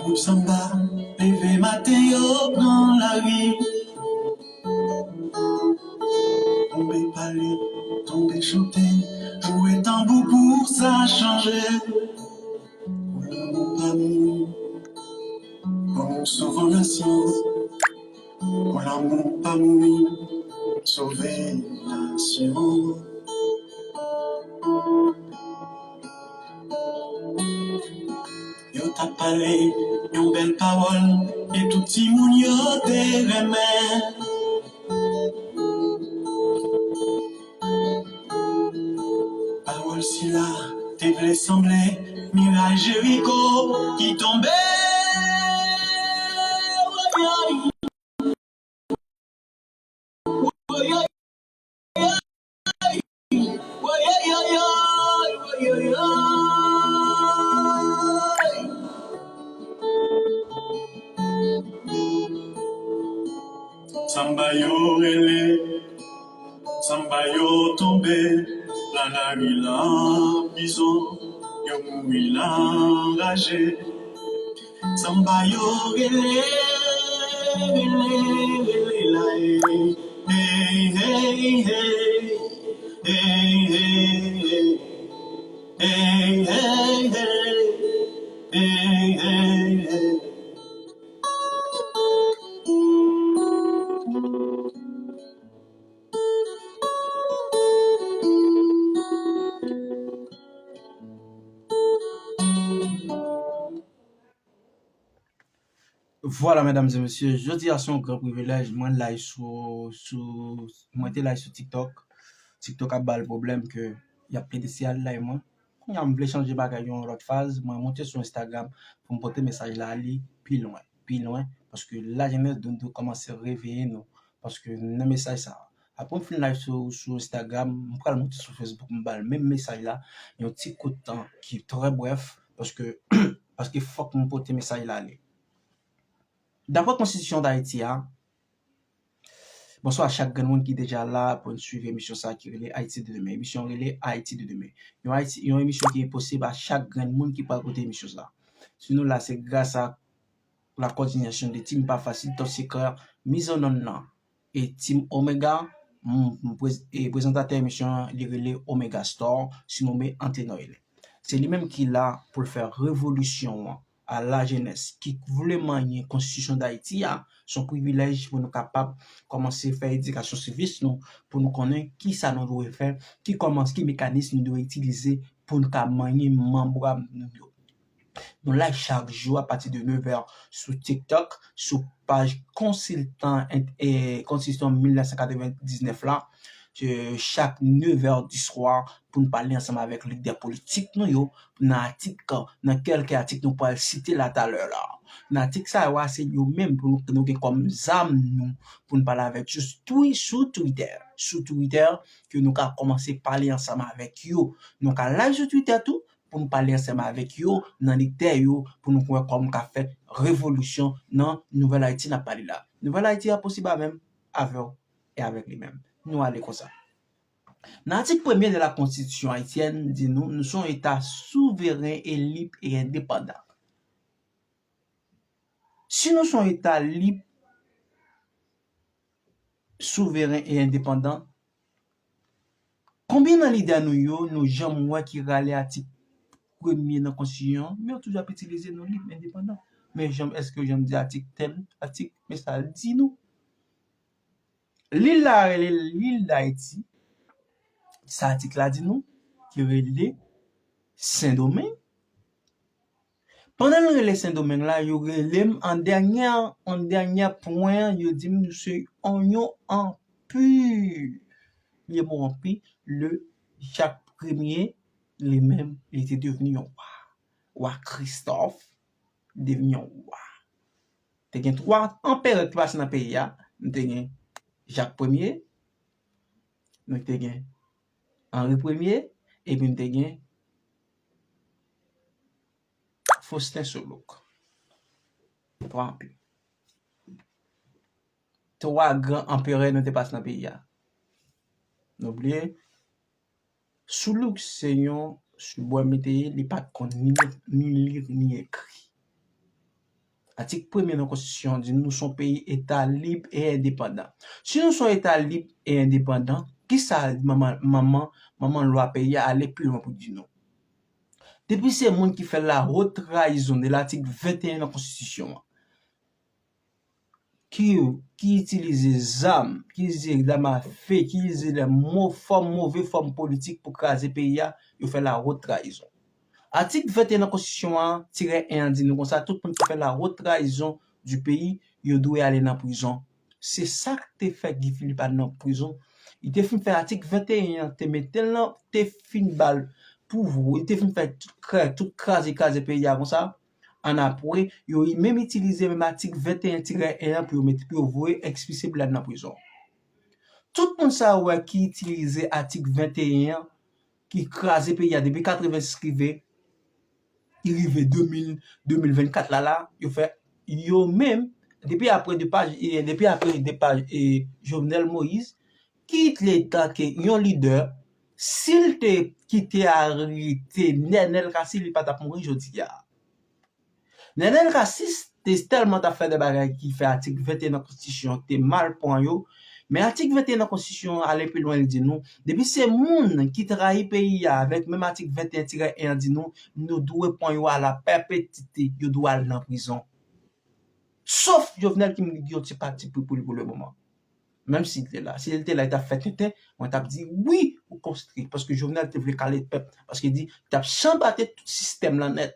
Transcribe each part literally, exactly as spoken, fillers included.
Gwoup sanba leve maten yo pran lari. Tonbe pale, tonbe chante, joure tanbou pou sa chanje. Pou lanmou pa mouri, pou nou sove nasyon. Pou lanmou pa mouri, sove nasyon. Yo t ap pale yon bèl pawòl, e tout timoun yo te renmen. Pawòl sila te vle sanble miray Jeriko ki tonbe. Sanba yo rele, sanba yo tonbe, lalari lan prizon, yo mouri lan raje. Sanba yo rele, rele, rele la e. Hey, hey, hey. Hey, hey, hey. Hey, hey, hey. Hey, hey, hey. Vwala, medam e mesye, jodi a se yon gran privilèj. Mwen live sou, sou, mwen te live sou TikTok. TikTok ap ba l pwoblèm ke y ap plede siyale live mwen. Kounye a, m vle chanje bagay yon lòt faz. Mwen monte sou Instagram pou m pote mesaj la li pi lwen, pi lwen, paske lajenès nou dwe kòmanse reveye nou. Paske nan mesaj sa a, apre m fin live sou, sou Instagram, m pral monte sou Facebook, m ba l menm mesaj la, yon ti kout tan ki trè brèf, paske, paske fòk m pote mesaj la li. Daprè Konstitisyon Dayiti a, bonswa a chak grenn moun ki deja la pou n swiv emisyon sa a ki rele Ayiti de Demen. Emisyon rele Ayiti de Demen. Yon Ayiti, yon emisyon ki posib a chak grenn moun ki pral koute emisyon sa a. Si nou la, se gras a la kòdinasyon de Team Pa Fasil, Top Secret, Miz an Onn nan, e Team Omega, m, m prez-, e prezantatè emisyon an, li rele Omega Store, si nonmen Antenor Elen. Se li menm ki la pou l fè revolisyon an a lajenès ki vle manyen Konstitisyon Dayiti a. Se yon privilèj pou nou kapab kòmanse fè edikasyon sivis nou, pou nou konnen ki sa nou dwe fè, ki kòmans, ki mekanis nou dwe itilize pou nou ka manyen manbra nou yo. Nou live chak jou apati de nevè sou TikTok, sou paj Konsiltan, e, Konstitisyon mil nèf san katrevendiznèf la, e, chak nevè di swa pou n pale ansanm avèk lidè politik nou yo, nan atik, nan kèlke atik nou pral site la talè la. Nan atik sa yo a, se yo menm pou nou, nou gen kòm zam nou, pou n pale avèk yo sou Twi-, sou Twitter. Sou Twitter, ke nou ka kòmanse pale ansanm avèk yo. Nou ka live sou Twitter tou, pou nou pale ansanm avèk yo, nan lektè yo, pou nou wè kòman nou ka fè revolisyon nan Nouvèl Ayiti n ap pale la. Nouvèl Ayiti a posib avè m, avè w, e avèk li menm. Nou ale konsa. Nan atik premye de la Konstitisyon ayisyèn di nou, nou se yon eta souveren e lib e endepandan. Si nou se yon eta lib, souveren e endepandan, konbyen nan lidè nou yo, nou janm wè ki rale atik premye nan Konstitisyon an, men yo toujou ap itilize nou lib, endepandan. Men janm, èske yo janm di atik tèl, atik, men sa l di nou. Lil la rele Lil Dayiti. Sa atik la di nou, ki rele Sendomeng. Pandan l rele Sendomeng la, yo rele m an dènyè, an dènyè pwen an, yo di m nou se yon, yon anpi. Li mo anpi, le Jak Premye, li menm, li te devni yon wa. Wa Kristòf devni yon wa. Te gen twa anperè ki pase nan peyi a. Nou te gen Jak Premye, nou te gen Anri Premye, epi nou te gen Fosten Soulouk. Twa anpi. Twa gran anperè nou te pase nan peyi a. Nou bliye, Soulouk se yon soubwè li te ye, li pa t konn ni, ni li, ni ekri. Atik premye nan konstitisyon an di nou se yon peyi eta lib e endepandan. Si nou se yon eta lib e endepandan, kisa manman, manman, manman lwa peyi a ale pi lwen pou di nou? Depi se moun ki fè la haute trahison de l'article vingt et un nan konstitisyon an, ki, ki itilize zam, ki itilize zam a fe, ki itilize de mo, fòm, move fòm politik pou kraze peyi a, yo fè la haute trahison. Atik venteyen nan konstitisyon an, tirè en an di nou konsa, tout moun ki fè la haute trahison du pays, yo dwe ale nan prizon. Se sa k te fè Guy Philippe al nan prizon. Li te fin fè atik venteyen an, te mete l nan, te fin ba l pouvwa, li te fin fè tout krè, tout kraze, kraze peyi a konsa. Annapre, yo menm itilize menm atik venteyen tirè en an pou yo mete, pou yo voye, ekspilse pou l al nan prizon. Tout moun sa yo wè ki itilize atik venteyen an, ki kraze peyi a depi katrevensis rive, ki rive de mil, de mil vennkat la la, yo fè, yo menm, depi apre depa, e, depi apre depa, e, Jovenel Moïse, ki te tanke yon lidè, si l te kite arete Nenel Cassy, li pa t ap mouri jodi a. Nenel Cassy te tèlman t ap fè de bagay ki fè atik venteyen nan konstitisyon te mal pran yo. Men atik venteyen nan konstitisyon an ale pi lwen, li di nou, depi se moun ki trayi peyi a avèk menm atik venteyen tirè en an di nou, nou dwe pran yo a la pèpetite, yo dwe al nan prizon. Sof Jovenel ki m yon ti pati pri pou li pou le moman. Menm si l te la. Si l te la, li t ap fè tenten, mwen t ap di wi, ou konstri. Paske Jovenel te vle kale pèp. Paske li di, li t ap chanbate tout sistèm lan nèt.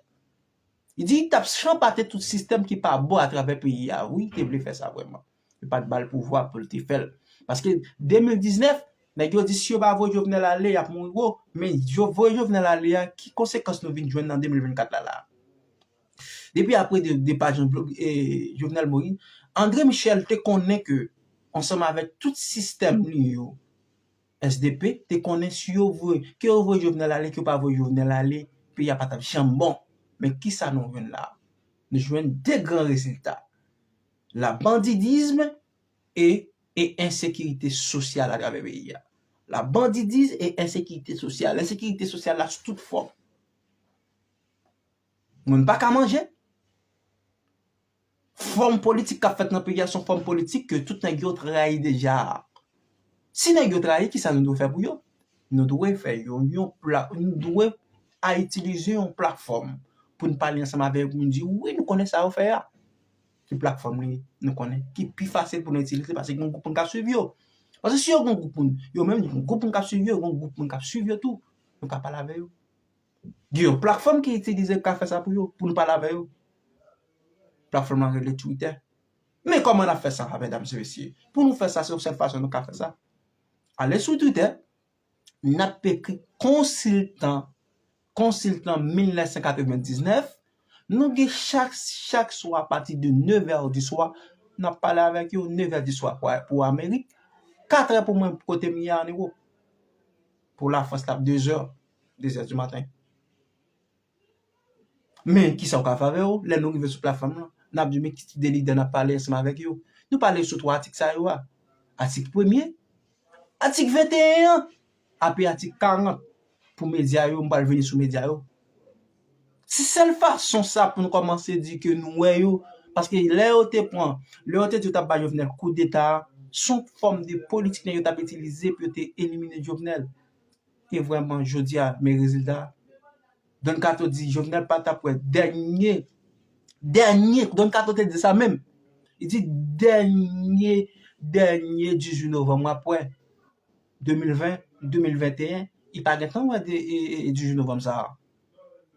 Li di, li t ap chanbate tout sistèm ki pa bon atravè peyi a. Wi, li te vle fè sa vrèman. Li pa t ba l pouvwa pou l te fè l. Paske de mil diznèf, nèg yo di si yo pa voye Jovenel ale, y ap mouri gwo. Men yo voye Jovenel ale a, ki konsekans nou vin jwenn nan de mil vennkat la la? Depi apre de, depa Jean, e, Jovenel Moïse, André Michel te konnen ke, ansanm avèk tout sistèm li yo, S D P, te konnen si yo voye, ke yo voye Jovenel ale, ke yo pa voye Jovenel ale, peyi a pa t ap janm bon. Men kisa nou jwenn la? Nou jwenn de gran rezilta. Labandidizm e, e ensekirite sosyal atravè peyi a. Labandidizm e ensekirite sosyal. Ensekirite sosyal la sou tout fòm. Moun pa ka manje. Fòm politik k ap fèt nan peyi a se yon fòm politik ke tout nèg yo trayi deja. Si nèg yo trayi, kisa nou dwe fè pou yo? Nou dwe fè yo yon pla, nou dwe a itilize yon platfòm pou n pale ansanm avè yo, pou n di, wi, nou konnen sa yo fè a. Ki platfòm li, nou konnen, ki pi fasil pou nou itilize, paske gen yon gwoup moun k ap swiv yo. Paske si yo gen yon gwoup moun, yo menm, gen yon gwoup moun k ap swiv yo, gen yon gwoup moun k ap swiv yo tou, nou ka pale avè yo. Gen yon platfòm ki itilize k ka fè sa pou yo, pou nou pale avè yo. Platfòm lan rele Twitter. Men kòman n ap fè sa, medam e mesye? Pou nou fè sa, se yon sèl fason nou ka fè sa. Ale sou Twitter, n ap ekri konsiltan, konsiltan mil nèf san katrevendiznèf, nou gen chak, chak swa apati de nevè di swa, n ap pale avèk yo, nevè di swa pou, pou Amerik, katrè pou mwen kote m ye a an Ewòp. Pou Lafrans, l ap dezè, dezè di maten. Men, kisa w ka fè avè yo? Lè nou rive sou platfòm lan, n ap di, men ki tip de lidè n ap pale ansanm avèk yo? Nou pale sou twa atik sa yo a. Atik premye, atik venteyen an, api atik karant pou medya yo, m pral vini sou medya yo. Se sèl fason sa pou nou kòmanse di ke nou wè yo, paske lè yo te pran, lè yo te di yo t ap ba Jovenel koudeta a, se yon fòm de politik nèg yo t ap itilize pou yo te elimine Jovenel. E vrèman, jodi a, men rezilta a. Don Kato di Jovenel pa t ap wè dènye, dènye, Don Kato te di sa menm. Li di dènye, dènye dizuit novanm w ap wè. De mil ven, de mil venteyen, li pa gentan wè de, e, e, e dizuit novanm sa a.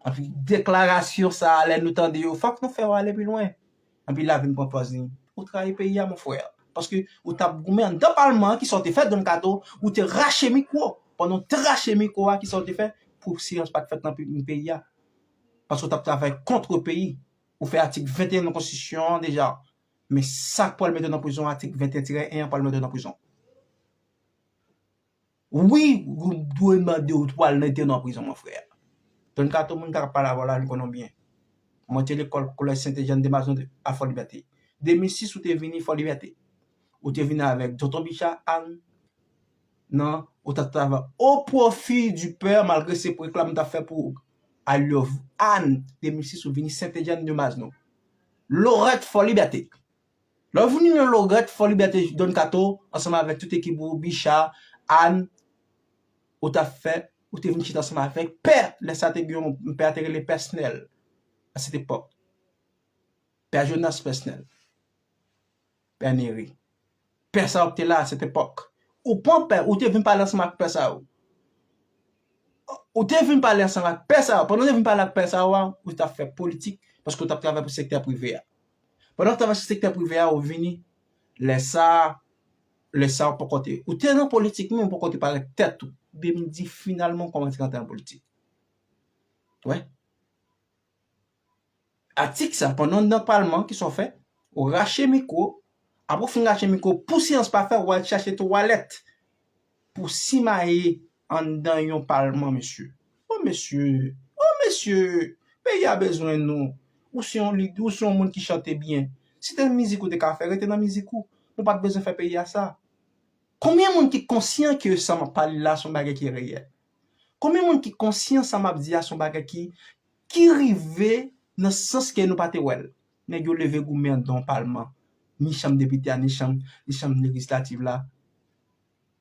Anpi, deklarasyon sa a, lè nou tande yo, fòk nou fè yo ale pi lwen. Anpi, la vin pran pòz li. Ou trayi peyi a, mon frè. Paske ou t ap goumen anndan palman an, kisa w te fè, Don Kato, ou te rache mikwo. Pandan w te rache mikwo a, kisa w te fè? Pou silans pa t fèt nan pe-, peyi a. Paske w t ap travay kont peyi. Ou fè atik venteyen nan konstitisyon an deja. Men sa k pral mete w nan prizon, atik venteyen tirè en an pral mete w nan prizon. Wi, ou dwe mande w pou al mete w nan prizon, mon frè. Don Kato, moun k ap pale avè w la, nou konnen w byen. Mwen te lekòl Collège Sainte-Jeanne de Mazon a Fort Liberté. De mil sis, ou te vini Fort Liberté. Ou te vini avèk Tonton Bicha, Ann, nan, ou t ap travay au profit du père, malgre se reklam m t ap fè pou I Love Ann. De mil sis, ou vini Sainte-Jeanne de Mazon. Lorette Fort Liberté. Lè w vini nan Lorette Fort Liberté, Don Kato, ansanm avèk tout ekip ou, Bicha, Ann, ou t ap fè, ou te vin chita ansanm avèk pè, lè sa te gen yon pè a te rele Pè Snèl, a cette époque. Pè Jonas Pè Snèl. Pè Neri. Pè sa yo ki te la a cette époque. Ou pran pè, ou te vin pale ansanm ak pè sa yo. Ou te vin pale ansanm ak pè sa yo. Pandan w te vin pale ak pè sa yo a, ou t ap fè politik, paske w t ap travay pou sektè prive a. Pandan w travay sou sektè prive a, ou vini, lè sa, lè sa ou poko te, ou te nan politik, men ou poko te parèt tèt ou. Byen m di finalman w kòmanse rantre nan politik. Wè. Atik sa, pandan w nan palman, kisa w fè? Ou rache mikwo, apre w fin rache mikwo, pou silans pa fè, ou al chache twalèt pou simaye anndan yon palman, mesye. O mesye, o mesye, peyi a bezwen nou. Ou se yon lid, ou se yon moun ki chante byen. Si te mizik ou te ka fè, rete nan mizik ou. Nou pa t bezwen fè peyi a sa. Konbyen moun ki konsyan ke sa m ap pale la se yon bagay ki reyèl? Konbyen moun ki konsyan sa m ap di a se yon bagay ki, ki rive nan sans ke nou pa te wè l? Nèg yo leve goumen anndan yon palman, ni chanm depite a, ni chanm, ni chanm lejislatif la.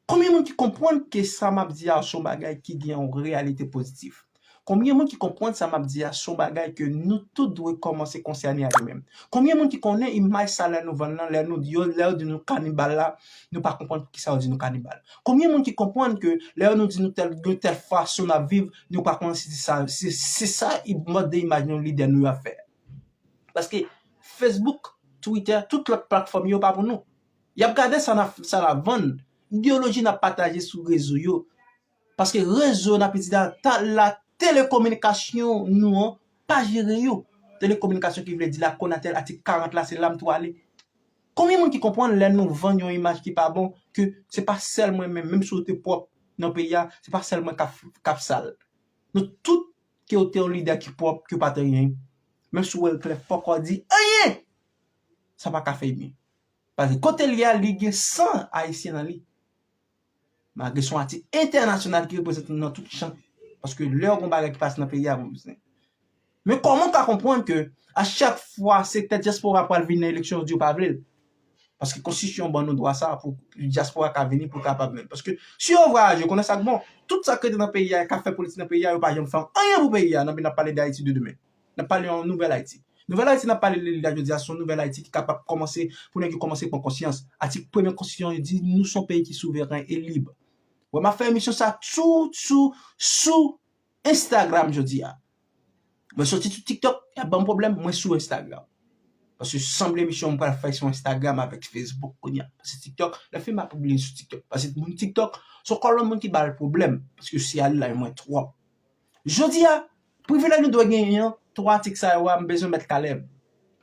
Konbyen moun ki konprann ke sa m ap di a se yon bagay ki gen yon reyalite pozitif? Konbyen moun ki konprann sa m ap di a se yon bagay ke nou tout dwe kòmanse konsène a li menm? Konbyen moun ki konnen imaj sa lè nou vann lan, lè nou di yo, lè yo di nou kanibal la, nou pa konprann poukisa yo di nou kanibal? Konbyen moun ki konprann ke lè yo nou di nou tèl, yon tèl fason n ap viv, nou pa konn si se sa, se, se sa i-, mòd de imaj nou lidè nou yo ap fè? Paske Facebook, Twitter, tout lòt platfòm yo pa pou nou. Y ap gade sa n ap, sa n ap vann, ideyoloji n ap pataje sou rezo yo. Paske rezo n ap itilize a, ta, la telekominikasyon nou an pa jere yo. Telekominikasyon ki vle di la Conatel atik karant la, se la m tou ale. Konbyen moun ki konprann lè nou vann yon imaj ki pa bon, ke se pa sèl mwen menm, menm si w te pwòp nan peyi a, se pa sèl mwen k ap, k ap sal. Nou tout ke w te yon lidè ki pwòp, ke w pa t anyen. Menm si w wè l klè, fòk w di anyen! Sa pa ka fè byen. Paske kote l ye a, li gen san ayisyen nan li. Malgre se yon atik entènasyonal ki reprezante nou nan tout chan. Paske lè w gen yon bagay ki pase nan peyi a, ou bezwen. Men kòman w ka konprann ke a chak fwa sektè dyaspora pral vin nan eleksyon, yo di yo pa vle l? Paske konstitisyon an ban nou dwa sa pou dyaspora ka vini pou kapab menm. Paske si yo vwayaje, yo konnen sa k bon. Tout sa k rete nan peyi a, k ap fè politik nan peyi a, yo pa janm fè anyen pou peyi a. Nan, n ap pale de Ayiti de demen. N ap pale yon nouvèl Ayiti. Nouvèl Ayiti n ap pale de li la jodi a, se yon nouvèl Ayiti ki kapab kòmanse, pou nèg yo kòmanse pran konsyans. Atik premye konstitisyon an di nou se yon peyi ki souveren e lib. Wè, m ap fè emisyon sa sou, sou, sou Instagram jodi a. Mwen soti sou TikTok, y ap ban m pwoblèm, mwen sou Instagram. Paske sanble emisyon m pral fè sou Instagram avèk Facebook kounye a. Paske TikTok, lè fim ap pibliye sou TikTok. Paske moun TikTok, se yon kòlonn moun ki ba l pwoblèm. Paske yo siyale la, mwen twòp. Jodi a, privilèj nou dwe genyen an, twa atik sa yo a, m bezwen Mèt Caleb.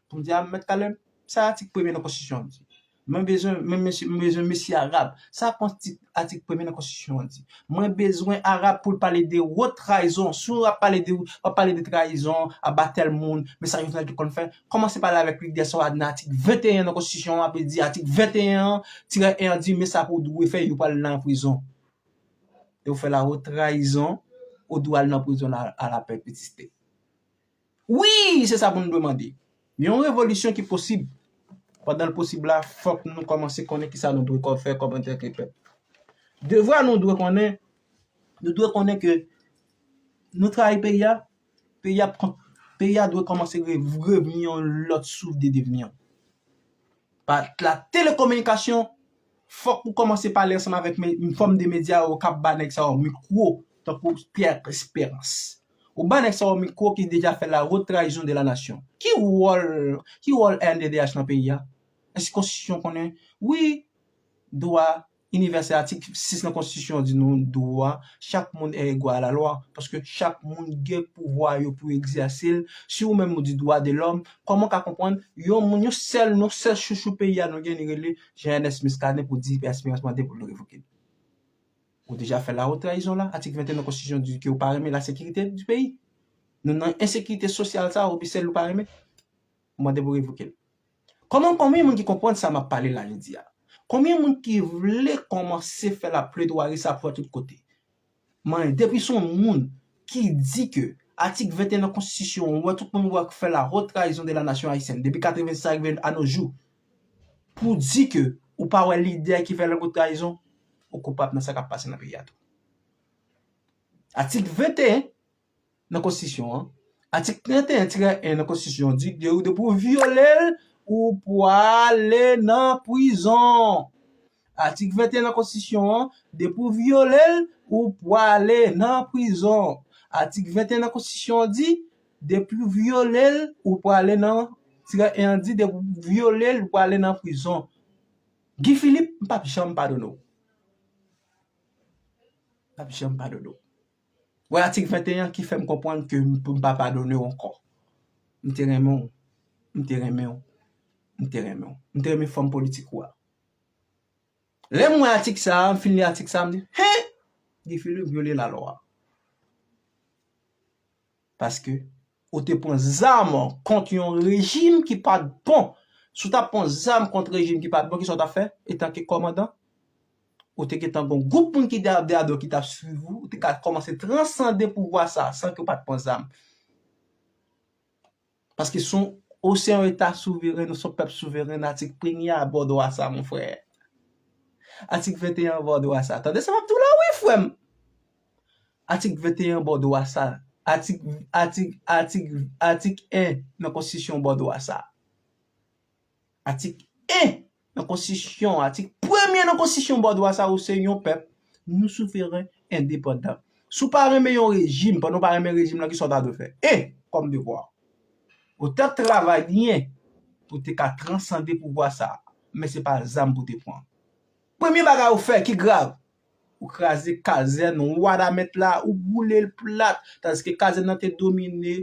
Pou m di a, Mèt Caleb, sa atik premye nan konstitisyon an di. Mwen bezwen, mwen, mesye, mwen bezwen mesye Arab. Sa konsti-, atik premye nan konstitisyon an di. Mwen bezwen Arab pou l pale de wot trayizon. Si w ap pale de, w ap pale de trayizon, aba tèl moun, men sa Jovenel te konn fè, kòmanse pale avèk lidè sa yo nan atik venteyen nan konstitisyon an, ap di atik venteyen an, tirè en an di, men sa pou w dwe fè, yo pral nan prizon. E w fè la wot trayizon, ou dwe al nan prizon la, a la pèpetite. Wi, se sa pou nou dwe mande. Yon revolisyon ki posib. Pandan l posib la, fòk nou kòmanse konnen kisa nou dwe kò-, fè kòm antanke pèp. Devwa nou dwe konnen, nou dwe konnen ke nou trayi peyi a, peyi a, peyi a dwe kòmanse re-, revni yon lòt souf de devni an. Pa la telekominikasyon, fòk ou kòmanse pale ansanm avèk me-, fòm de medya yo k ap ba nèg sa yo mikwo, tankou Pierre Espérance. Ou ba nèg sa yo mikwo ki deja fè la haute trahison de la nation. Ki wòl, ki wòl R N D D H nan peyi a? Èske konstitisyon konnen? Wi, dwa inivèsèl, atik sis nan konstitisyon an di nou dwa, chaque monde est égaux à la loi, paske chak moun gen pouvwa yo pou egzèse l. Si ou menm ou di dwa de lòm, kòman w ka konprann yon moun, yon sèl, yon sèl chouchou peyi a nou gen, li rele Jean Ernest Muscadin pou di Pierre Espérance mande pou l revoke l? Ou deja fè la haute trahison la, atik venteyen nan konstitisyon di ke ou pa renmen la sécurité du pays. Nou nan ensekirite sosyal sa, ou di sèl ou pa renmen. Ou mande pou revoke l. Kòman, konbyen moun ki konprann sa m ap pale la jodi a? Konbyen moun ki vle kòmanse fè la pledwari sa pou fè tout kote? Mwen, depi se yon moun ki di ke Atik venteyen nan konstitisyon an, ou wè tout moun wè k fè la haute trahison de la nation haïtienne depi katrevensis a rive a nos jours. Pou di ke ou pa wè lidè ki fè la haute trahison, ou koupab nan sa k ap pase nan peyi a tou. Atik venteyen nan konstitisyon an, atik trannteyen tirè en nan konstitisyon an di, de, depi w vyole l, ou pwale nan prizon. Atik venteyen nan konstitisyon an, depi w vyole l, ou pwale nan prizon. Atik venteyen nan konstitisyon an di, depi w vyole l, ou pwale nan, tirè en an di, depi w vyole l, ou pwale nan prizon. Guy Philippe, m p ap janm padone w. M p ap janm padone w. Wè atik venteyen ki fè m konprann ke m, m pa padone w ankò. M te renmen w. M te renmen w. M te renmen w. M te renmen fòm politik ou a. Lè m wè atik sa a, m fin li atik sa a, m di, hen! Guy Philippe vyole lalwa. Paske ou te pran zam kont yon rejim ki pa t bon. Si w t ap pran zam kont rejim ki pa t bon, kisa w t ap fè? Etanke kòmandan, ou te gentan gen yon gwoup moun ki te ap dèyè w ki t ap swiv ou, ou te ka kòmanse transande pouvwa sa a san ke w pa t pran zam. Paske se yon, ou se yon eta souveren, ou se yon pèp souveren, atik premye a ba w dwa sa, mon frè. Atik venteyen an ba w dwa sa. Tande sa m ap di w la wi, frè m. Atik venteyen an ba w dwa sa. Atik, atik, atik, atik en nan konstitisyon an ba w dwa sa. Atik en nan konstitisyon, atik premye nan konstitisyon ba w dwa sa, ou se yon pèp, nou souveren, endepandan. Si w pa renmen yon rejim, pandan w pa renmen rejim lan, kisa w ta dwe fè? E, kòm devwa, ou t ap travay byen pou w te ka transande pouvwa sa a, men se pa zam pou w te pran. Premye bagay ou fè ki grav, ou kraze kazèn Wanament la, ou boule l plat, tandiske kazèn nan te domine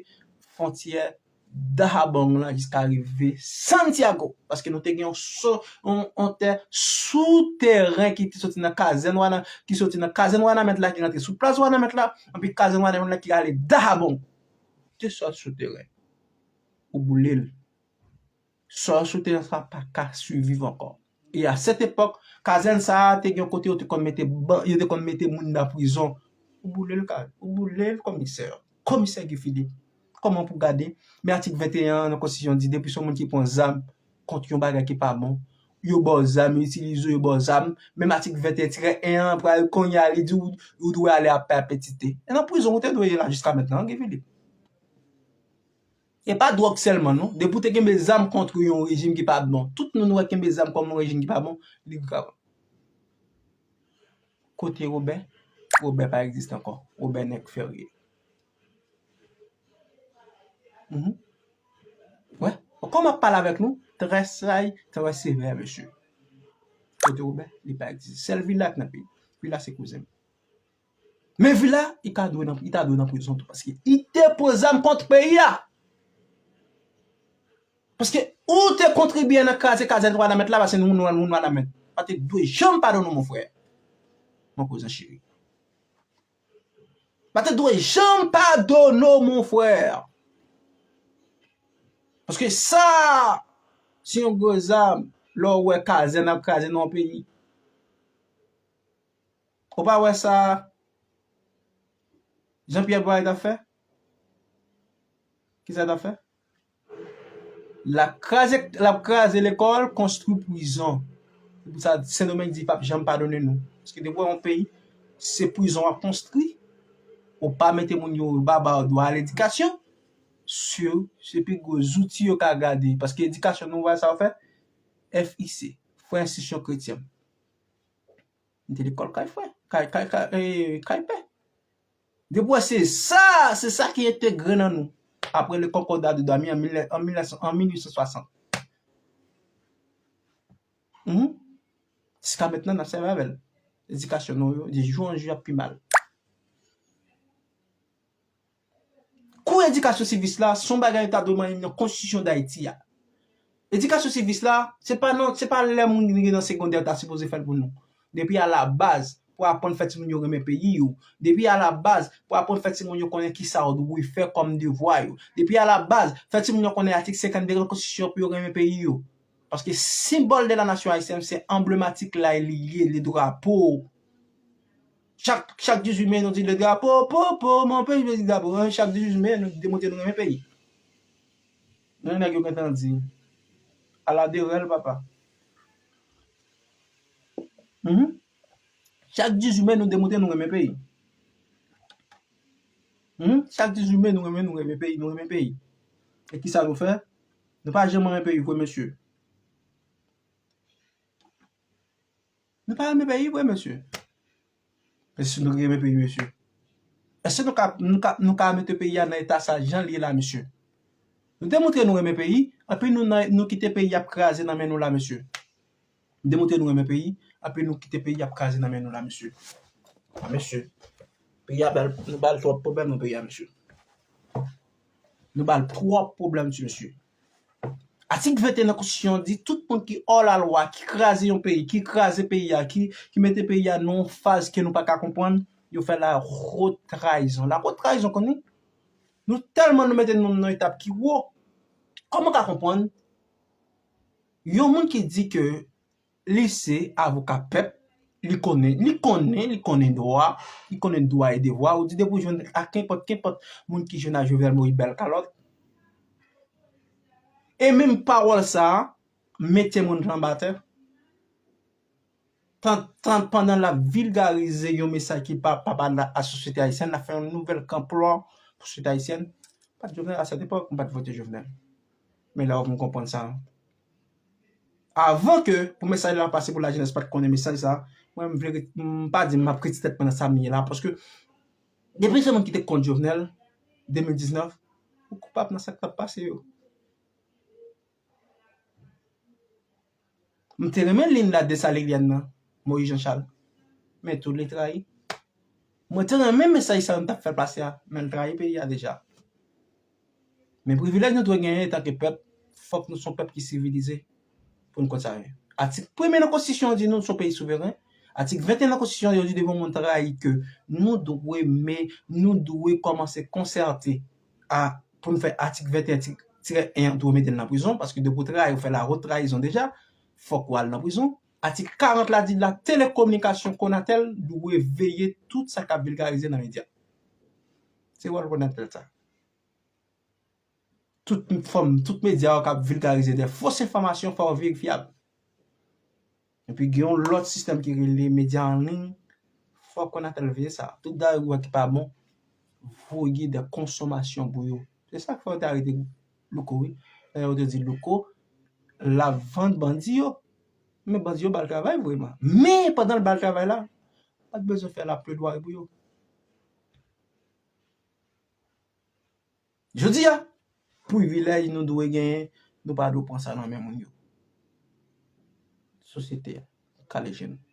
fwontyè Dahabang la jiska rive Santiago, paske nou te gen yon so-, yon, yon tè souteren ki te soti nan kazèn Wana-, ki soti nan kazèn Wanament la, ki rantre sou plas Wanament la, anpi kazèn Wanament la ki ale Dahabang. De sòt souteren. Ou boule l. Sòt souteren sa pa ka siviv ankò. E a sèt epòk, kazèn sa a te gen yon kote yo te konn mete ban-, yo te konn mete moun nan prizon. Ou boule l, ka-, ou boule l, komisè. Komisè Guy Philippe. Kòman pou gade? Men atik venteyen an nan konstitisyon di, depi se yon moun ki pran zam kont yon bagay ki pa bon, yo ba w zam, yo itilize w, yo ba w zam. Menm atik venteyen tirè en an pral kounye a, li di w, ou dwe ale a pèpetite. E nan prizon ou te dwe ye la jiska mentnan, Guy Philippe. E pa dwòg sèlman, non. Depi w te kenbe zam kont yon rejim ki pa bon, tout moun wè kenbe zam kòm yon rejim ki pa bon, li grav. Kote Wobè? Wobè pa egziste ankò. Wobè nèg ferye. Mhm. Wè, kòman ap pale avèk nou? Trè say, trè sevè, mesye. Kote Wobè? Li pa egziste. Sèl Vila ki nan peyi. Vila se kouzen m. Men Vila, li ka dwe nan, li ta dwe nan prizon tou, paske li te pran zam kont peyi a. Paske ou te kontribye nan kraze kazèn Wanament la, paske nou, nou, nou Wanament. Pa te dwe janm padone w, mon frè. Mon kouzan cheri. Pa te dwe janm padone w, mon frè. Paske sa, se yon gwo zam, lè w wè kazèn ap kraze nan yon peyi. Ou pa wè sa Jean Pierre Boyer t ap fè? Kisa l t ap fè? L ap kraze, l ap kraze lekòl, konstwi prizon. Se pou sa Sendomeng di l p ap janm padone nou. Paske depi w wè yon peyi, se prizon w ap konstwi, ou pa mete moun yo, yo pa ba yo dwa a ledikasyon, se, se pi gwo zouti yo ka gade. Paske edikasyon nou wè sa yo fè, F I C, Frè Enstitisyon Kretyen. M te lekòl kay frè, kay, kay, kay, eh, kay pè. Depi w wè se sa, se sa ki entegre nan nou. Apre le Concordat de Damiens an mil, an mil, an mil uit san swasant. Mhm. Jiska mentnan, n ap sèvi avè l. Edikasyon nou yo, de jou an jou, ap pi mal. Kou edikasyon sivis la, se yon bagay yo ta dwe mete nan konstitisyon Dayiti a. Edikasyon sivis la, se pa nan, se pa lè moun rive nan segondè yo ta sipoze fè l pou nou. Depi alabaz, pou aprann fè timoun yo renmen peyi yo. Depi alabaz, pou aprann fè timoun yo konnen kisa yo dwe fè kòm devwa yo. Depi alabaz, fè timoun yo konnen atik senkannde nan konstitisyon pou yo renmen peyi yo. Paske symbole de la nation haïtienne, se anblematik la li ye, le drapo. Chak, chak dizuit me, nou di le drapo, po, po, mon peyi, le drapo. Hein? Chak dizuit me, nou demontre nou renmen peyi. Men nèg yo gentan di, ala de rèl, papa. Mhm. Chak dizuit me, nou demontre nou renmen peyi. Mhm. Chak dizuit me, nou renmen, nou renmen peyi, nou renmen peyi. E kisa nou fè? Nou pa janm renmen peyi vre, mesye. Nou pa renmen peyi vre, mesye. Èske nou renmen peyi, mesye? Èske nou ka, nou ka, nou ka mete peyi a nan eta sa jan l ye la, mesye? Nou demontre nou renmen peyi, epi nou, nan, nou kite peyi ap kraze nan men nou la, mesye. Nou demontre nou renmen peyi, epi nou kite peyi ap kraze nan men nou la, mesye. A, mesye. Peyi a bal, nou bal twòp pwoblèm nan peyi a, mesye. Nou bal twòp pwoblèm, ti mesye. Atik venteyen nan konstitisyon an di tout moun ki hors la loi, ki kraze yon peyi, ki kraze peyi a, ki, ki mete peyi a nan yon faz ke nou pa ka konprann, yo fè la haute trahison. La haute trahison, konn li? Nou tèlman nou mete nou nan etap ki wo. Kòman w ka konprann yon moun ki di ke li se avoka pèp, li konnen, li konnen, li konnen dwa, li konnen dwa e devwa. Ou di depi w jwenn ak kenpòt, kenpòt moun ki jwenn ak Jovenel Moïse bèl kalòt. E menm pawòl sa a, mete moun anba tè. Tan, tan, pandan l ap vilgarize yon mesaj ki pa, pa ba a sosyete ayisyèn, l ap fè yon nouvèl kanplò pou sosyete ayisyèn. M pa t Jovenel, à cette époque, m pa t vote Jovenel. Men la, m konprann sa. Avan ke pou mesaj la pase, pou lajenès pa t konnen mesaj sa, mwen, m vle, m pa di m ap retire tèt mwen nan sa m ye la, paske depi se moun ki te kont Jovenel, de mil diznèf, ou koupab nan sa k t ap pase yo. M te renmen liy la Desalin nan, Moïse Jean Charles. Men tou li trayi. Mwen te renmen mesaj sa yo m t ap fè pase a, men l trayi peyi a deja. Men privilèj nou dwe genyen antanke pèp, fòk nou se yon pèp ki sivilize pou nou konn sa yo ye. Atik premye nan konstitisyon an di nou se yon peyi souveren. Atik venteyen nan konstitisyon an di devan moun trayi ke nou dwe, men nou dwe kòmanse konsète a, pou nou fè atik venteyen ti, tirè en an, dwe mete l nan prizon, paske depi w trayi, ou fè la haute trahison deja, fòk ou al nan prizon. Atik karant la di la telekominikasyon Conatel dwe veye tout sa k ap vilgarize nan medya. Se wòl Conatel sa. Tout fòm, tout medya yo k ap vilgarize de fos enfòmasyon, fò yo verifyab. Epi gen yon lòt sistèm ki rele medya an liy, fò Conatel veye sa. Tout dayou ki pa bon, voye de konsomasyon pou yo. Se sa k fè yo te arete Louko, wi. Dayè yo te di Louko, l ap vann bandi yo. Men bandi yo ba l travay vreman. Men pandan l ba l travay la, pa t bezwen fè la pledwari pou yo. Jodi a, privilèj nou dwe genyen, nou pa dwe pran sa nan men moun yo. Sosyete a, kale je nou.